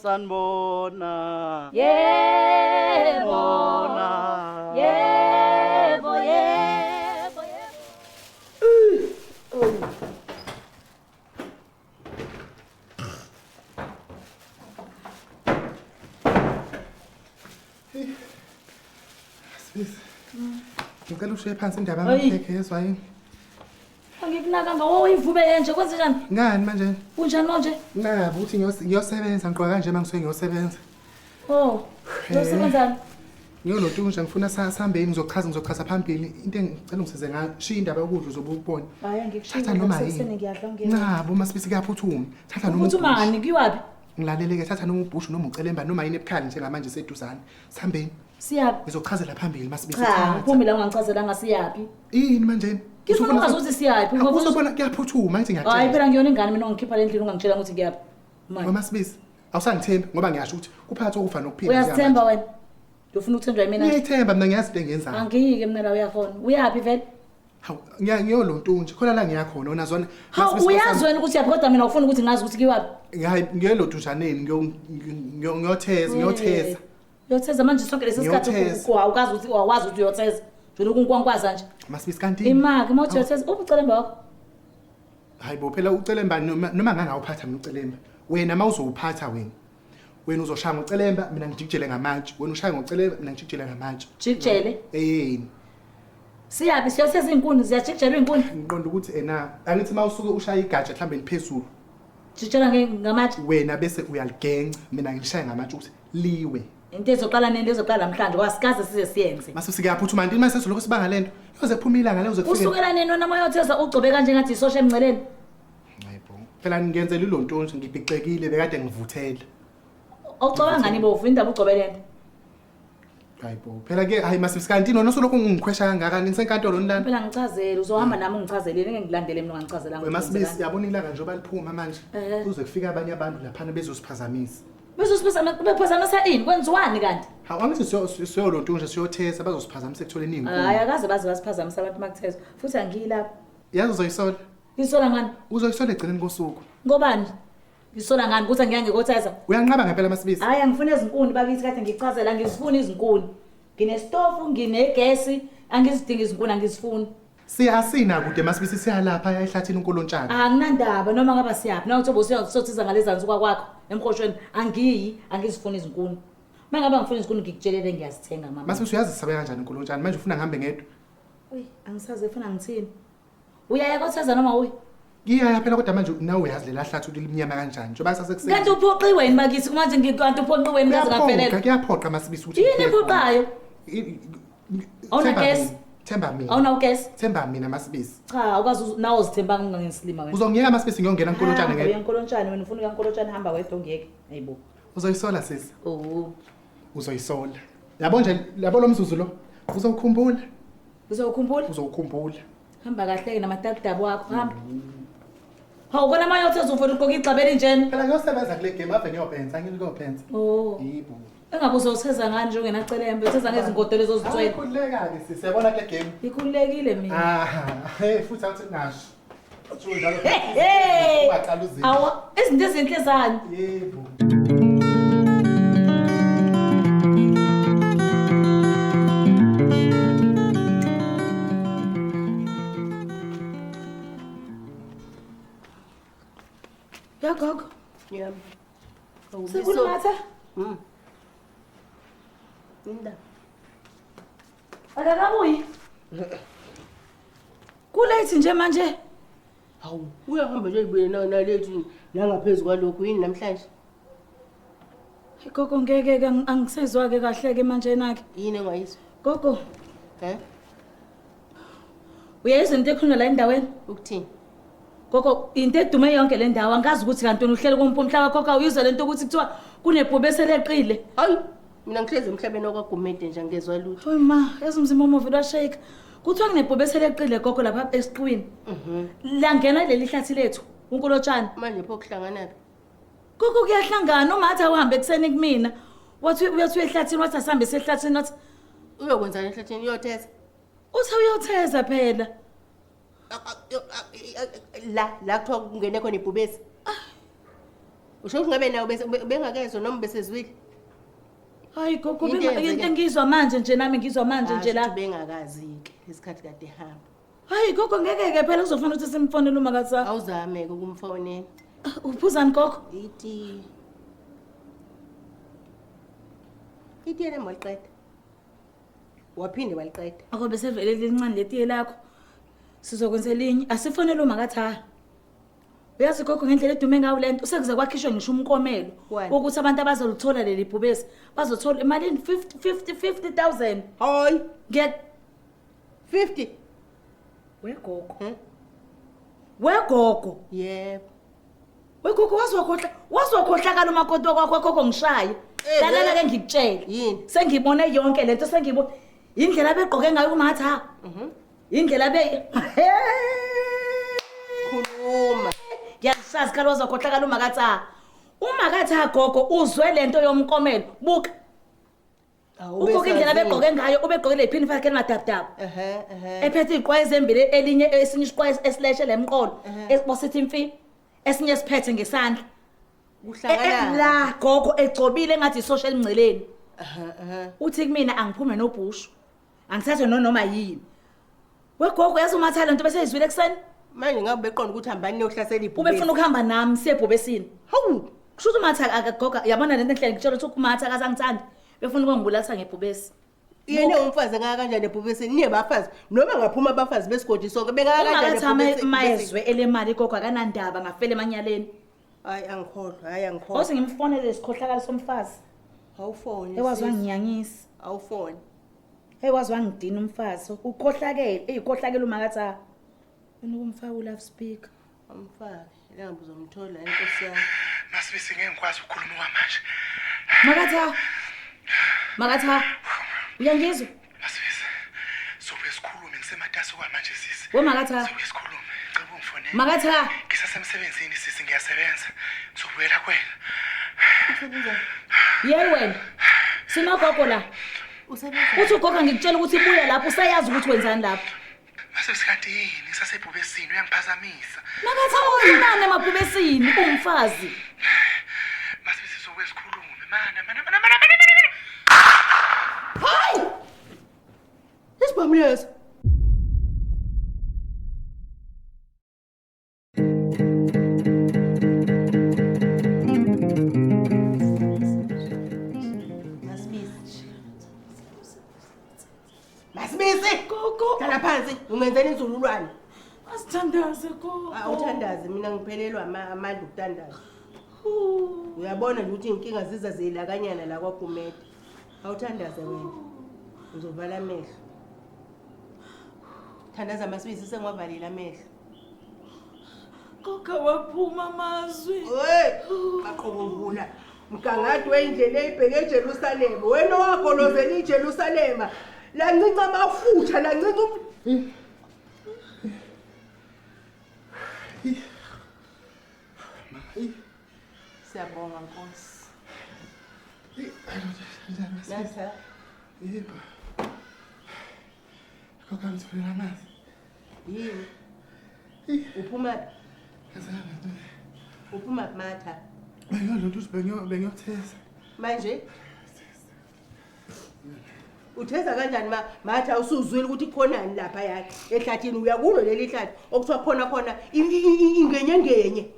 Sanibona. Yebo. Bona. Yebo, yebo, yebo. Sibisi. Ngicela ushiye phansi indaba Hayi. yamakhekhe yezwa yini? Angikunakanga woyivube nje kwenze njani? Ngani manje? Unjani manje? Nabo ukuthi ngiyosebenza ngiqoka kanje mangisuke ngiyosebenza. Oh, uyosebenzani? Ngiyolotunja ngifuna sihambeni ngizochaza phambili into engicela ungisize ngayo. Shiya indaba yokudla uzobe ukubona. Hayi angikushiyi. Thatha noma Sekuseni yini. ngiyadla ngiyadla. Nabo masibisi kuyaphuthuma. Thatha noma Uthi ubhushu. mani kuyiwaphi? Ngilaleleke thatha noma ubhushu noma ucelemba noma yini ebukhali njengamanje seduzane. Sihambeni. Siyaphi? Ngizochazela phambili masibisi. Cha, thatha. ngiphumi la ungangichazelanga siyaphi. Yini manje? Ngifuna ukwazi ukuthi siyaphi. Ngoba Uzobona kuyaphuthuma ngithi Hayi ngiyakutshela. phela ngiyona ingane mina ungikhipha le ndlini ungangitshela ukuthi ngiyaphi. Manje Mama Sibisi, awusangithembi ngoba ngiyasho ukuthi kuphakathi kokufa nokuphila. uyazithemba wena? Ufuna ukuthenjwa yimina? nje? Ngiyayithemba mina ngiyazi into engiyenzayo. Angiyike mina la uyakhona. Uyaphi vele? Hawu, ngiyolontunja. Khona la ngiyakhona wena zona. Hawu uyazi wena ukuthi uyaphi kodwa mina ufuna ukuthi ngazi ukuthi kuyiwaphi. Hayi ngiyolontunjaneni ngiyotheza, ngiyotheza. Uyotheza manje sonke lesi sikhathi Ngiyotheza. awukazi ukuthi awazi ukuthi uyotheza. Nje ukunkwankwaza nje. Masibisi kanti. Imaki uma uthi uyotheza ubucelemba wakho. Hayi bo phela ucelemba noma ngangawuphatha mina ucelemba. Wena mawuzowuphatha wena. Wena uzoshaya ngocelemba mina ngijikijele ngamatshe. Wena ushaya ngocelemba mina ngijikijele ngamatshe. Jikijele. Eyini. Siyaphi siyotheza izinkuni ziyajikijelwa izinkuni. Ngiqonda ukuthi ena angithi mawusuke ushaya igatsha mhlambe liphezulu. Jikijela ngamatshe. Wena bese uyaligenca mina ngilishaya ngamatshe ukuthi liwe. Into ezoqala nento ezoqala namhlanje kwasikaze size siyenze. Masibisi kuyaphuthuma nti mase sizolokhu sibanga lento. Yoze kuphuma ilanga leyo kufike. Usukela nini wena moyotheza ugcobe kanje ngathi isosha emngceleni? Hayi bo. Phela ngiyenzela ilontonje ngibhixekile bekade ngivuthela. Awucabanga ngani bovu indaba ugcobe lento. Hayi bo. Phela ke hayi masibisi kanti nona usolokhu ngikhwesha kangaka nisenkantolo nilana. Phela ngichazele uzohamba nami ungichazelele ngeke ngilandele mina ungangichazelanga. We masibisi yabona ilanga njengoba liphuma manje. Eh. Kuze kufika abanye abantu laphana bezosiphazamisa. Bezosiphazamisa ini kwenziwani kanti? Hawu angithi siyolontonje siyothesa bazosiphazamisa ekutholeni Hayi izinkuni. akaze baze basiphazamisa abantu makuthezwa futhi angiyilapho. Yazi uzoyisola. Ngisola ngani? Uzoyisola egcineni kosuku. Ngobani? Ngisola ngani ukuthi angiyangeke kotheza? Uyanqaba ngempela masibisi. Hayi angifuni ezinkuni bakithi kade ngichazela ngizifuna izinkuni. Nginesitofu, nginegesi, angizidingi izinkuni angizifuni. Siyasina kude masibisi siyalapha ehlathini uNkolontshana. Anginandaba noma ngaba siyaphi. Nawe uthoba usiyothiza ngalezi nsuku kwakho emkhoshweni angiyi, angizifuni izinkuni. Mangabe ngifuna izinkuni ngikutshelele ngiyazithenga mama. Masibisi uyazi sisabe kanjani uNkolontshana manje ufuna ngihambe ngedwa. Uy, angisazi ufuna ngithini. Uyaya kotheza noma uyi? Ngiyaya phela kodwa manje nawe uyazi lela hlathi ukuthi limnyama kanjani njengoba sasekuseni. Kanti uphoqiwe yini bakithi manje ngikanti uphoqiwe yini ngaze Kuyaphoqa, ngaphelela. kuyaphoqa masibisi ukuthi Yini ngiye khona. ephoqayo? Awuna Themba gesi? mina, Themba mina. Awunawo ugesi? Themba mina masibisi. Cha, ukwazi nawe uzithemba ngingesilima wena. Uzongiyeka masibisi ngiyongena nkolontshana Hamba ngedwa. uye enkolontshane wena ufuna ukuya enkolontshane hamba wedwa ungiyeke. Hayibo. Uzoyisola sisi. Oh. Uzoyisola. Yabo nje yabo lo mzuzu lo. Uzowukhumbula. Uzokhumbula? Uzowukhumbula. Hamba kahle ke namatakudabu wakho hamba. Hawu kona manje utheza ufuna ugqoka igxaba elinjena. Phela ngiyosebenza kule game ave ngiyobhensa ngiyobhensa. Oh. Yebo. Engabe uzotheza ngani nje ungenacelembe utheza ngezingodo lezo zithwele. Khululeka ke sisi yabona kule game. Ikhululekile mina. Ah, hey futhi awuthi ngasho. Uthi njalo. Hey. Ungaqala uzile. Awa, izinto ezinhle zani? Yebo. Ya gogo. Yebo. Sekumatha. Indaba. Akakabuyi. Kulate nje manje. Hawu, uyahamba nje uyibuye na nalethu nangaphezulu kwalokhu yini namhlanje? Hey, Gogo ngeke ke angisezwa ke kahle ke manje nake. Yini engayizwa? Gogo, He? uyayizwa into ekhulunywa la endaweni? Ukuthini? Gogo, into edume yonke le ndawo angazi ukuthi kanti wena uhlele komphi umhlaba gogo awuyizwa lento ukuthi kuthiwa kunebhubesi eleqile. Hayi, mina ngihlezi emhlabeni okwagumede nje angezwa lutho. Hayi ma, yazi umzimba wami uvele washake. Kuthiwa kunebhubesi eleqile gogo lapha esiqwini. Langena leli hlathi lethu, unkolotshana. Manje pho kuhlanganaphi? Gogo kuyahlangana uma athi awuhambe ekuseni kumina. Wathi uyathi uyehlathini wathi asihambe sehlathini wathi Uyokwenzani ehlathini uyotheza? uthi uyotheza phela. La la kuthiwa kungene khona ibhubesi. Usho ukuthi ngabe nawe bengakezwa noma besezwile? Hayi gogo, Into eyenzeka- into engizwa manje nje nami ngizwa manje nje la. Asho ukuthi bengakazi-ke lesikhathi kade ehamba. Hayi gogo, ngeke-ke phela kuzofanele ukuthi simfonele umakatha. Awuzame-ke ukumfonela. Uphuzani gogo? Itiye. Itiye lami waliqeda. Waphinde waliqeda. Ako bese vele lincane letiye lakho. Sizokwenza elinye. Asifonele umakatha. Uyazi gogo ngendlela edume ngayo lento usekuze kwakhishwa ngisho umkomelo Wani? wokuthi abantu abazolithola leli bhubesi bazothola imalini 50 50 50,000. Hayi, Ngiya 50. wegogo. Eh? Wegogo. Yebo. Wegogo wazokhohla wazokhohlakala umakoti wakho gogo ngishaye. Eh, Lalela eh. ke ngikutshele. Yini? Sengibone yonke lento sengibone indlela abegqoke ngayo umatha. Indlela abe Khuluma. Ngiyakusazi khala wazokhohlakala umakatha. Umakatha gogo uzwe lento yomkomelo. Buka ugogo indlela abegqoke ngayo ubegqoke le phini fakhe elimadabudabu. Ehhe, ehhe. Ephethe iziqwayi ezembili elinye esinye isiqwayi esileshe lemqolo esibosithi imfi esinye siphethe ngesandla. Kuhlangana. La gogo egcobile engathi isosha emngceleni. Ehhe, ehhe. Uthi kumina angiphume nobhushu. Angithathe nonoma yini. Wegogo yazi umatha lento bese izwile ekseni. Manje ngabe beqonda ukuthi hambani niyohlasela ibhubesi. Ubefuna ukuhamba nami siyebhubesini. Hawu! Kusho ukuthi umatha akagoga yabona lento enhle ngitshela ukuthi umatha akazangithandi. Befuna ukungibulalisa ngebhubesi. Yena umfazi engaka kanjani ebhubesini? Niye bafazi. Noma ngaphuma abafazi besigodi sonke bengaka kanjani Umakatha ebhubesini? mayezwe elemali gogo akanandaba ngafela emanyaleni. Hayi angikholwa, hayi angikholwa. Othi ngimfonele isikhohlakalo somfazi. Awufone. Ekwazi sis. wanginyanyisa. Awufone. Ekwazi wangidina umfazi. Ukhohlakele, eyikhohlakele umakatha. Ufuna ukumfaka u-love speaker. Amfake. La ngabe uzomthola inkosi yami. Masibisi ngeke ngikwazi ukukhuluma kwamanje. Makatha. Makatha. Uyangizwa? Masibisi. Sobuye sikhulume ngisematasa kwamanje sisi. We makatha. Sobuye sikhulume. Ngicela ungifonele. Makatha. Ngisasemsebenzini sisi ngiyasebenza. Ngizobuyela kuwena. Usebenza. Yeyi wena. Sinogogo la. Usebenza. Uthi ugogo ngikutshela ukuthi buya lapho usayazi ukuthi wenzani lapho. Masibisi kanti yini ngisasebhubesini uyangiphazamisa. Makatha ufunani emabhubesini umfazi. Masibisi sobuye sikhulume. Mana mana mana mana mana mana. Hayi! Isibhamu leso. Masibisi. Masibisi! Gogo. Hlala phansi, ungenzela inzululwane. Asithandaze gogo. Awuthandazi mina ngiphelelwa amandla ukuthandaza. Uyabona nje ukuthi inkinga ziza zilakanyana la kwaGumede. Awuthandaze wena. Uzovala amehlo. Thandaza Masibisi sengiwavalile amehlo. Gogo waphuma amazwi. Hey, baqhobovula. Mgangathi wendlela eyibheke eJerusalema. Wena owagolozela iJerusalema. Lancinca amafutha, lancinca Siyabonga Nkosi. Natha. Yebo. Gogo ngitholela amanzi. Yini? Uphuma uphuma matha. Bengiyolonto ukuthi bengiyotheza. Manje utheza kanjani ma matha usuzwile ukuthi khonani lapha yakhe ehlathini uya kulo leli hlathi okuthiwa khona khona ingenyengenye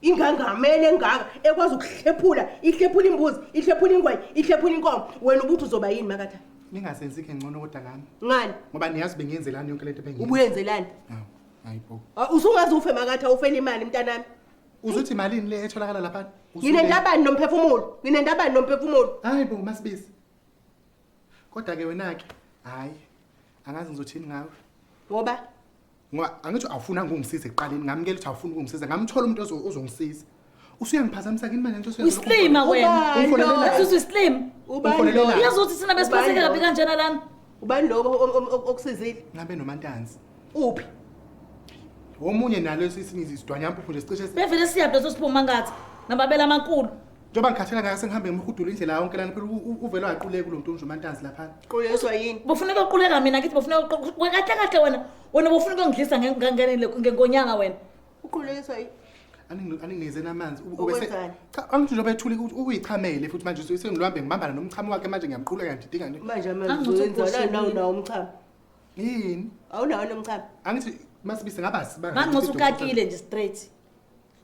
ingangamele engaka ekwazi ukuhlephula ihlephula imbuzi ihlephula ingwayi ihlephula inkomo wena ubuthi uzoba yini makatha Ningasenzi ke ngcono kodwa ngami. Ngani? Ngoba niyazi bengiyenzelani yonke lento bengiyenza. Ubuyenzelani? Hawu, hayibo. Usungaze ufe makatha ufele imali mntanami. Uzothi imalini le etholakala lapha? Nginendabani nomphefumulo? Nginendabani nomphefumulo? Hayibo Masibisi. Kodwa ke wena ke hayi angazi ngizothini ngawe. Ngoba Ngoba angithi awufuna ukungisiza ekuqaleni ngamukela ukuthi awufuni ukungisiza ngamthola umuntu ozongisiza. Usuyangiphazamisa kini manje into Uyislima wena. Ubani lo? Yazi uthi uyislima. Ubani Ungifonelelani? lo? Uyazi ukuthi thina besiphatheke Ubani kabi lo? kanjena lana. Ubani lo okusizile? Ngabe noMantanzi. Uphi? Omunye nalo isidwanyampuphu nje sicishe Bevele siyaphi leso siphuma ngathi. Nababela amakhulu. Njengoba ngikhathela ngaka sengihambe ngimhudula indlela yonke lana phela uvele waquleka kulo muntu nje uMantanzi lapha. Qulekiswa yini? Bofuneka uquleka mina ngithi bofuneka kahle kahle wena. Wena bofuna ukungidlisa ngenkonyanga wena. Uqulekiswa yini? Aningineze namanzi. Ukwenzani? Cha, angithi njengoba ethule ukuthi uyichamele futhi manje sengilwambe ngibambana nomchamo wakhe manje ngiyamqhuleka ngidinga nje. Manje amanzi Angithi wenzana ugoshile. nawo umchamo. Yini? Awunawo nomchamo. Angithi masibise ngaba Ngangcothi ukakile nje straight.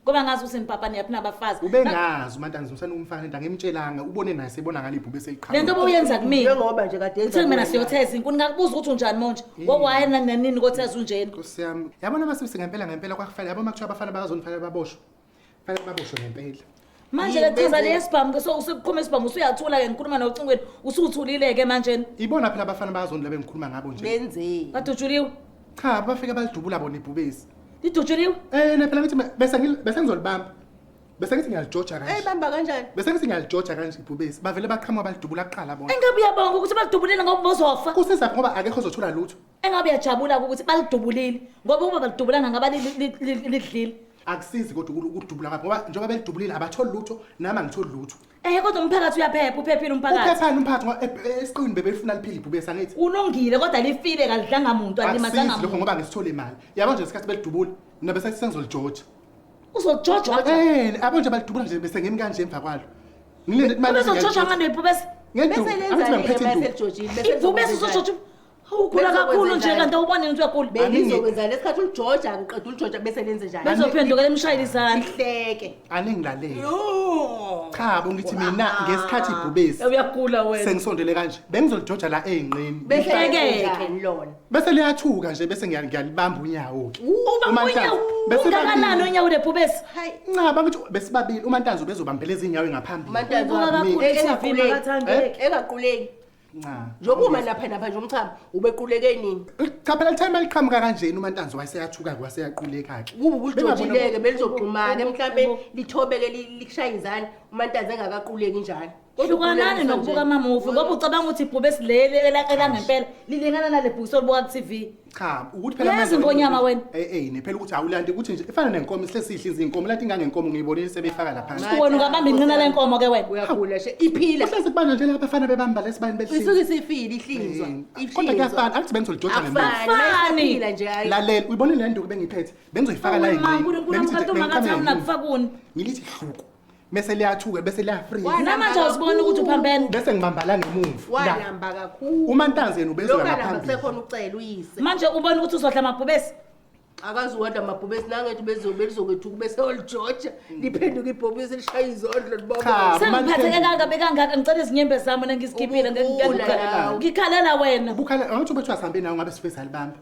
Ngoba ngazi ukuthi nipapa niyaphi nabafazi. Ubengazi uMantanzi umsana umfana into angimtshelanga ubone naye sebona ngale ibhube seliqhamuka. Lento obuyenza kumina. Njengoba nje kade yenza Uthe mina kuwena. siyotheza inkuni ngakubuza ukuthi unjani manje. Wowaya nanini kotheza unjeni. Nkosi yami. Yabona masibise ngempela ngempela kwakufanele yabo makuthiwa abafana bakazoni fanele baboshwe. Fanele baboshwe ngempela. Manje Yini le theza benze- leyesibhamu ke so usuqhuma isibhamu usuyathula ke ngikhuluma nocingweni usuthulile ke manje. Ibona phela abafana bakazoni laba engikhuluma ngabo nje. Benzeni? Badutshuliwe. Cha, bafike balidubula bona ibhubesi. Lidutshuliwe. Eh, ne phela ngithi bese ngizolibamba. Bese ngithi ngiyalijoja Ey kanje. bamba kanjani? Bese ngithi ngiyalijoja kanje ibhubesi. Bavele baqhamuka balidubula kuqala bona. Engabe uyabonga ukuthi balidubulile ngoba bozofa. Kusiza ngoba akekho ozothola lutho. Engabe uyajabula ukuthi balidubulile ngoba uma balidubulanga ngaba lidlile. Akusizi kodwa ukudubula kwakho ngoba njengoba belidubulile abatholi lutho nami angitholi lutho. Eh kodwa umphakathi uyaphepha uphephile umphakathi. Uphephani umphakathi ngoba esiqwini bebefuna liphile ibhubesi angithi. Ulungile kodwa lifile kalidlanga muntu alimazanga Akusizi lokho muntu. ngoba ngisithole imali. Yabo nje isikhathi belidubula mina bese sengizolijoja. Uzojojwa. Eh, abo nje balidubula nje bese ngimi kanje emva kwalo. Ngilinde imali. Uzojojwa ngani ibhubesi? Ngenduku. Bese Angithi lenzani bengiphethe ke induku. maselijojile? Bese Ibhubesi lizokwenzani? uzojoja. Awukhula kakhulu nje kanti awuboni ukuthi uyagula. Belizokwenzani lesikhathi ulijoja uqeda ulijoja bese lenze njani? Bezophendukela emshayeli izandla. Lihleke. Aningilaleli. Yo. Cha, bo ngithi mina ngesikhathi ibhubesi Uyagula wena. sengisondele kanje bengizolijoja la eyinqeni. Bese Lihlekeke. lenze lona? Bese liyathuka nje bese ngiyalibamba unyawo ke. Uba uMantanzi, unyawo. bese Ungakanani babili. unyawo lebhubesi? Hayi. Ncaba ngithi besibabili uMantanzi ubezobambela izinyawo ngaphambili. Umantanzi Ubuka kakhulu wami. i-TV makathandeke. Engaquleki. Nca. Njengoba uma lapha napha nje umchamo ubequleke nini? Cha phela lithime liqhamuka kanjeni uMantanzi wayeseyathuka kwaseyaquleka ke. Kube ubulijojileke belizogxumana mhlambe lithobeke likushaya izandla uMantanzi engakaquleki njalo. Kodwa Hlukanani uqulekiswa nokubuka nje. amamuvi ngoba ucabanga ukuthi ibhubesi leli elangempela lilingana nale bhubesi olibuka ku-TV. Cha, ukuthi phela Uyazi ingonyama wena. Eh eh, ne phela ukuthi awulandi ukuthi nje ifana nenkomo sihle sihle inkomo lathi ingangenkomo ngiyibonile sebeyifaka lapha. Wena ungabamba inqina lenkomo ke wena. Uyagula she iphila. Kuhlezi kubanjwa nje lapha abafana bebamba lesibani Isuke behlinza. isifile ihlinzwa. Kodwa kuyafana, akuthi bengizolijoja ngemali. Akufani. Akufani. Iphila nje hayi. Lalela, uyibone le nduku bengiphethe. Bengizoyifaka la Awu, ma, eyinqeni. uNkulunkulu amkhathi umakathi awunakufa kuni. Ngilithi hluku. Bese liyathuka bese liyafreeze. Namanje awuziboni ukuthi uphambene. Bese ngibamba la ngemuva. La. Walamba kakhulu. UMantanzi yena ubezoya Lokhu alamba ngaphambili. kusekhona ucela uyise. Manje ubona ukuthi uzodla amabhubesi. Akazuwadla amabhubesi nangethi bezokwethuka bese olijoja liphenduka ibhobisi lishaya izondlo Cha. libaba. Sengiphatheke kangaka kangaka ngicela izinyembezi zami mina ngizikhiphile Ubugula nawe. ngikhalela wena. Ubukhala angithi ubethu asambe nawe ngabe sifike salibamba.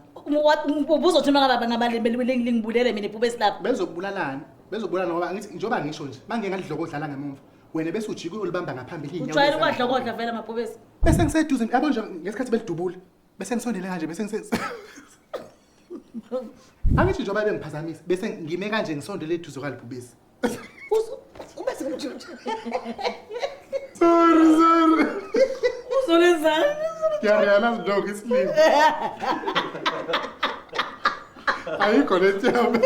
Ubuzothi uma ngabe ngibulele mina ibhubesi lapha. Bezobulalana. Bezobulalana ngoba ngithi njengoba ngisho nje mangeke ngalidlokodlala ngemuva. Wena bese ujika ulibamba ngaphambili inyawo. Ujwayele ukwadlokodla vele amabhubesi. Bese ngiseduze yabo nje ngesikhathi belidubula. Bese ngisondele kanje bese ngise Angithi njengoba bengiphazamisa bese ngime kanje ngisondele eduze kwalibhubesi. Ube sekujoja. Sorry sorry. Uzolenzani? Ngiyarealize lokho isilimo. Ayikho lento yami.